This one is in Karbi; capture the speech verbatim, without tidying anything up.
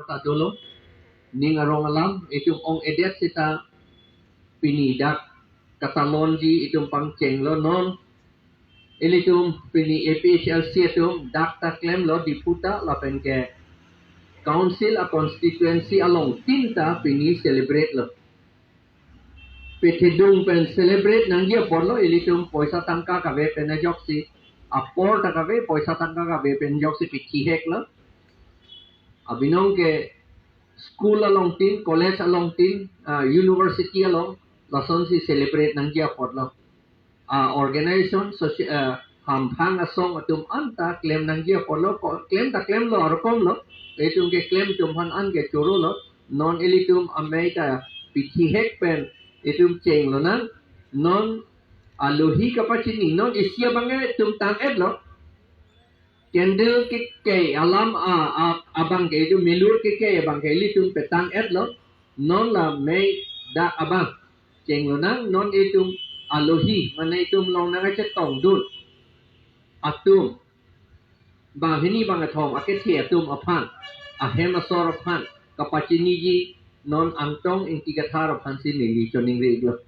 ta dolo. Ning arong alam itum ong-edet seta pini dak katalonji itum pangchenglo non. Ilitum pini A P H L C atum dak ta klemlo Diphu ta lapen ke council a constituency along tin ta pini celebrate lo. Pithidung pen celebrate nangji apotlo, ilitum poisa tangka kave pen ajoksi, apor ta kave, poisa tangka kave pen ajoksi pithihek lo. Abinong ke school along tin, college along tin, ah, university along, lasonsi celebrate nangji apotlo. Ah, organization, soci-, ah, hamphang asong atum anta klem nangji apotlo, ko-, klem ta klemlo, arokom lo, itum ke klem atum aphan an ke choro lo, non ilitum amei ta pithihek pen itum chenglonang, non alohi kapachini, non isi abang ke itum tang-etlo, candle kekei alam a, a, abang ke itum milur kekei abang ke ilitum petang-etlo, non la mei dak abang chenglonang, non itum alohi, mane itum longnang kachetongdun atum, banghini bangkethom akethe atum aphan, ahem asor aphan kapachiniji non Angtong Ingti Kathar aphansi neli choningri-iklo.